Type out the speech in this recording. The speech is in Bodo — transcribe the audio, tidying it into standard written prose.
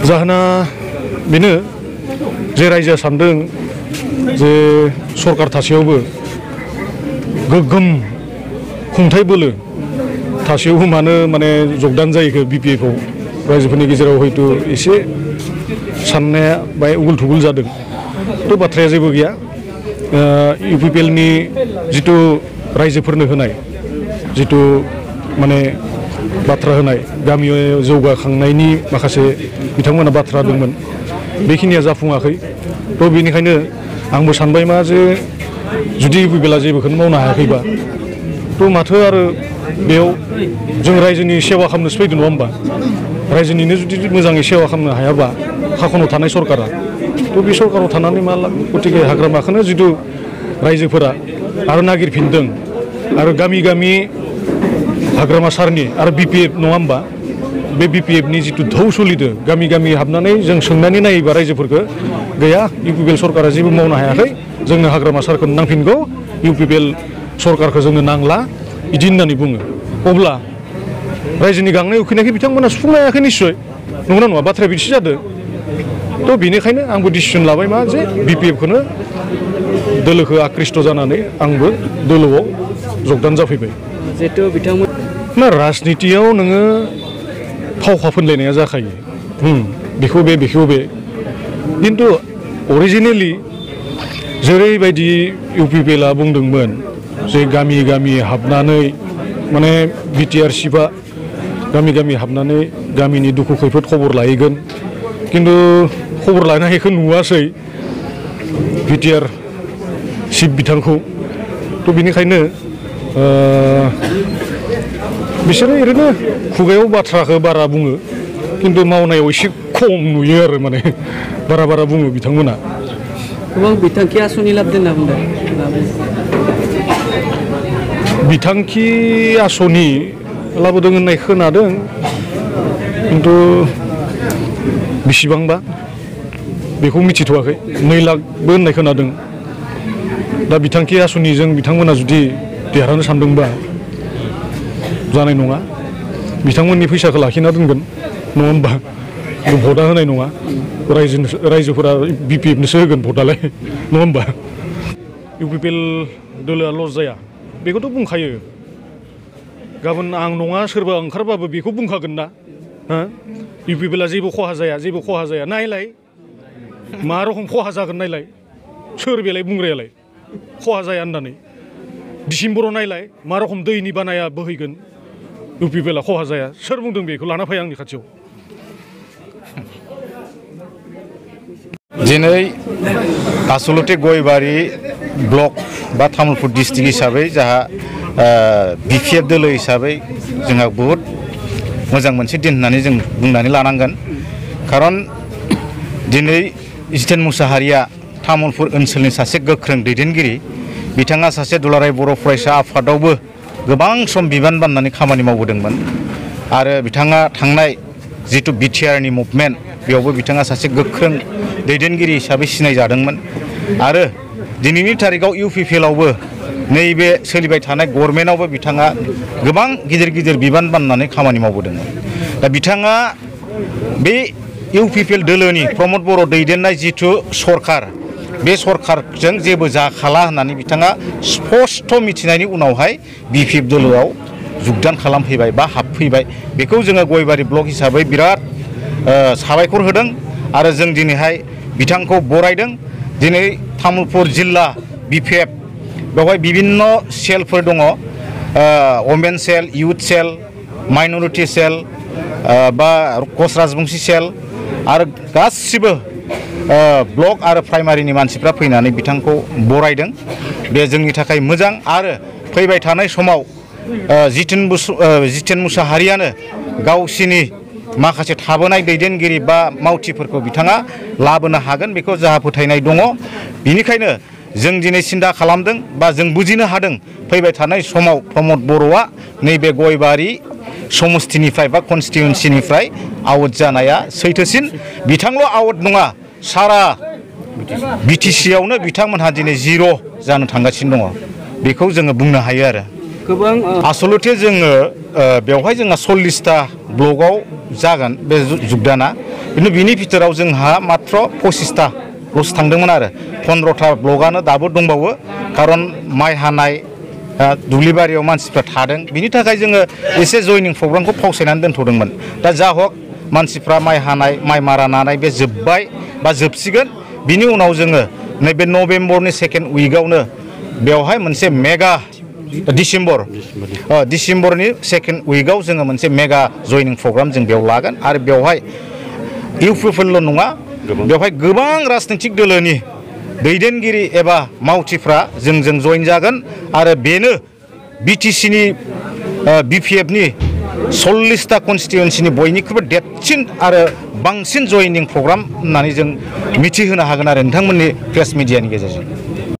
जाहोना बेनो जे रायजोआ सानदों जे सरकार थासेयावबो गोग्गोम खुंथाय बोलो थासेयावबो मानो माने जगदान जायैखो बिपिएफआव रायजोफोरनि गेजेराव हयथ' एसे साननाया बाय उगुल थुगुल जादों थ' बाथ्राया जेबो गैया इउपिपिएलनि जिथु रायजोफोरनो होनाय जिथु माने बाथ्रा होनाय गामियाव जौगाखांनायनि माखासे बिथांमोना बाथ्रा दंमोन बेखिनिया जाफुङाखै थ' बेनिखायनो आंबो सानबाय मा जे जुदि इउपिपिएलआ जेबोखौनो मावनो हायाखैबा थ' माथो आरो बेयाव जों रायजोनि सेवा खालामनोसो फैदों नङा होमबा रायजोनिनो जुदि मोजाङै सेवा खालामनो हायाबा खाखनाव थानाय सरकारा थ' बे सरकाराव थानानै मा गतिके हाग्रामाखौनो जिथु रायजोफोरा आरो नागिरफिनदों आरो गामि गामि हाग्रामा सारनि आरो बिपिएफ नङा होमबा बे बिपिएफनि जिथु धौ सोलिदों गामि गामि हाबनानै जों सोंनानै नायोबा रायजोफोरखौ गैया इउपिपिएल सरकारा जेबो मावनो हायाखै जोंनो हाग्रामा सारखौ नांफिनगौ इउपिपिएल सरकारखौ जोंनो नांला बिदि होननानै बुङो अब्ला रायजोनि गांनाय उखैनायखौ बिथांमोना सुफुंनो हायाखै निस्सय नंगौना नङा बाथ्राया बिदिसो जादों थ' बेनिखायनो आंबो डिसिसन लाबाय मा जे बिपिएफखौनो दोलोखौ आकृष्ट जानानै आंबो दोलोआव जगदान जाफैबाय जिहेतु बिथांमोन ना राजनितियाव नोङो फावखा फोनलायनाया जाखायो बेखौ बे खिन्थु अरिजिनेलि जेरैबायदि इउपिपिएलआ बुंदोंमोन जे गामि गामि हाबनानै माने बिटिआर चिफआ गामि गामि हाबनानै गामिनि दुखु खैफोद खबर लाहैगोन खिन्थु खबर लानायखौ नुवासै बिटिआर चिफ बिथांखौ थ' बेनिखायनो बिसोरो ओरैनो खुगायाव बाथ्राखौ बारा बुङो खिन्थु मावनायाव एसे खम नुयो आरो माने बारा बुङो बिथांमोना गोबां बिथांखि आसनि लाबोदों होनना बुंदों बिथांखि आसनि लाबोदों होननाय खोनादों खिन्थु बेसेबांबा बेखौ मिथिथ'वाखै 2 लाखबो होननाय खोनादों दा बिथांखि आसनिजों बिथांमोना जुदि देरहानो सानदोंबा जानाय नङा बिथांमोननि फैसाखौ लाखिना दोनगोन नङा होमबा भटआ होनाय नङा रायजोफोरा बिपिएफनोसो होगोन भटआलाय नङा होमबा इउपिपिएल दोलोआ लस जाया बेखौथ' बुंखायो गाबोन आं नङा सोरबा ओंखारबाबो बेखौ बुंखागोन ना इउपिपिएलआ जेबो खहा जाया नायलाय मा रखम खहा जागोन नायलाय सोर बेलाय बुंग्रायालाय खहा जाया होननानै डिसेम्बराव नायलाय मा रखम दैनि बानाया बोहैगोन इउपिपिएलआ खहा जाया सोर बुंदों बेखौ लाना फै आंनि खाथियाव दिनै आसलते गयबारि ब्लक बा तामुलपुर डिस्ट्रिक्ट हिसाबै जोंहा बिपिएफ दोलो हिसाबै जोंहा बहुत मोजां मोनसे दिन होननानै जों बुंनानै लानांगोन खारन दिनै जितेन मुसाहारिया तामुलपुर ओनसोलनि सासे गोख्रों दैदेनगिरि बिथाङा सासे दुलाराय बर' फरायसा आफादावबो गोबां सम बिबान बाननानै खामानि मावबोदोंमोन आरो बिथाङा थांनाय जितु बिटिआरनि मुभमेन्ट बेयावबो बिथाङा सासे गोख्रों दैदेनगिरि हिसाबै सिनायजादोंमोन आरो दिनैनि तारिखाव इउपिपिएलआवबो नैबे सोलिबाय थानाय गभर्नमेन्टआवबो बिथाङा गोबां गिदिर बिबान बाननानै खामानि मावबोदोंमोन दा बिथाङा बे इउपिपिएल दोलोनि प्रमद बर' दैदेननाय जितु सरकार बे सरकारजों जेबो जाखाला होननानै बिथाङा स्पष्ट मिथिनायनि उनावहाय बिपिएफ दोलोआव जगदान खालामफैबाय बा हाबफैबाय बेखौ जोङो गयबारि ब्लक हिसाबै बिराद साबायखर होदों आरो जों दिनैहाय बिथांखौ बरायदों दिनै तामुलपुर जिल्ला बिपिएफ बेवहाय बिभिन्न सेलफोर दङ वमेन सेल इउथ सेल माइनरिटि सेल बा कच राजबंशी सेल आरो गासिबो ब्लक आरो प्राइमारिनि मानसिफ्रा फैनानै बिथांखौ बरायदों बे जोंनि थाखाय मोजां आरो फैबाय थानाय समाव जितेन मुसाहारियानो गावसिनि माखासे थाबोनाय दैदेनगिरि बा मावथिफोरखौ बिथाङा लाबोनो हागोन बेखौ जोंहा फोथायनाय दङ बिनिखायनो जों दिनै सिन्था खालामदों बा जों बुजिनो हादों फैबाय थानाय समाव प्रमद बर'आ नैबे गयबारि समस्थिनिफ्राय बा कन्स्टिट्युएन्सिनिफ्राय आउट जानाया सैथोसिन बिथांल' आउट नङा सारा बिटिसिआवनो बिथांमोनहा दिनै 0 जानो थांगासिनो दङ बेखौ जोङो बुंनो हायो आरो गोबां आसलते जोङो बेवहाय जोंहा 40टा ब्लकआव जागोन बे जुगदाना खिन्थु बिनि भितराव जोंहा मात्र 25टाल'सो थांदोंमोन आरो 15टा ब्लकआनो दाबो दंबावो खारन माइ हानाय दुब्लिबारियाव मानसिफ्रा थादों बिनि थाखाय जोङो एसे जयनिं प्रग्रामखौ फावसायनानै दोनथ'दोंमोन दा जा हक मानसिफ्रा माइ हानाय माइ मारा नानाय बे जोब्बाय बा जोबसिगोन बिनि उनाव जोङो नैबे नभेम्बरनि सेकेन्ड उइकआवनो बेवहाय मोनसे मेगा डिसेम्बरनि सेकेन्ड उइकआव जोङो मोनसे मेगा जयनिं प्रग्राम जों बेयाव लागोन आरो बेवहाय इउपिपिएल' नङा बेवहाय गोबां राजनैतिक दोलोनि दैदेनगिरि एबा मावथिफ्रा जोंजों जइन जागोन आरो बेनो बिटिसिनि बिपिएफनि 40टा कनस्टिटुवेन्सिनि बयनिख्रुइबो देरसिन आरो बांसिन जयनिं प्रग्राम होननानै जों मिथिहोनो हागोन आरो नोंथांमोननि प्रेस मिडियानि गेजेरजों